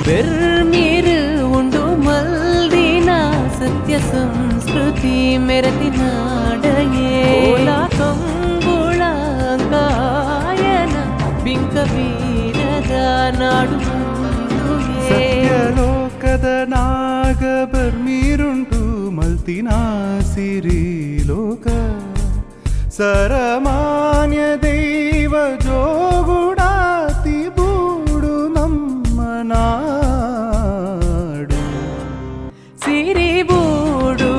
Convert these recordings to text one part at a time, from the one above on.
ಬೆರ್ಮೀರು ಉಂಡು ಮಲ್ದಿನ ಸತ್ಯ ಸಂಸ್ಕೃತಿ ಮೆರತಿನಾಡಯೇ. ಕೋಲ ಕಂಬುಳ ಅಂಕಾಯನ ಬಿಂಕ ಬೀರದ ನಾಡು ಉಂದುಯೇ. ಸತ್ಯಲೋಕದ ನಾಗ ಬರ್ಮೀರುಂಟು ಮಲ್ತಿನ ಸಿರಿ ಲೋಕ ಸರಮಾನ್ಯ ದೈವ ಜೋಗುಡಾತಿ ಬೂಡು ನಮ್ಮ ನಾಡು. ಸಿರಿಬೂಡು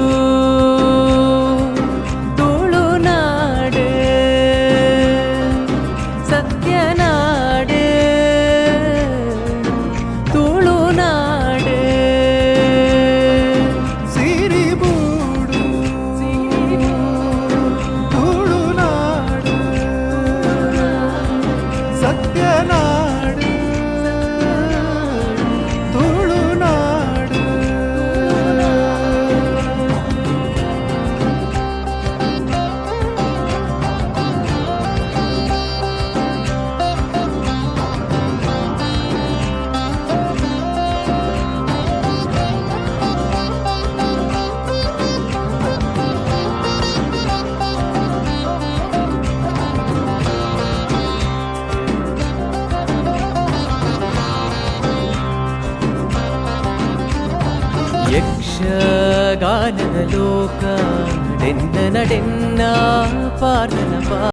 ತುಳುನಾಡು ಸತ್ಯನಾಡು ತುಳುನಾಡು. ಸಿರಿಬೂಡು ತುಳುನಾಡು ಸತ್ಯನಾಡು ತುಳುನಾಡು. ಯಕ್ಷಗಾನದ ಲೋಕ ಡೆನ್ನ ನಡೆನ್ನ ಪಾರ್ದನ.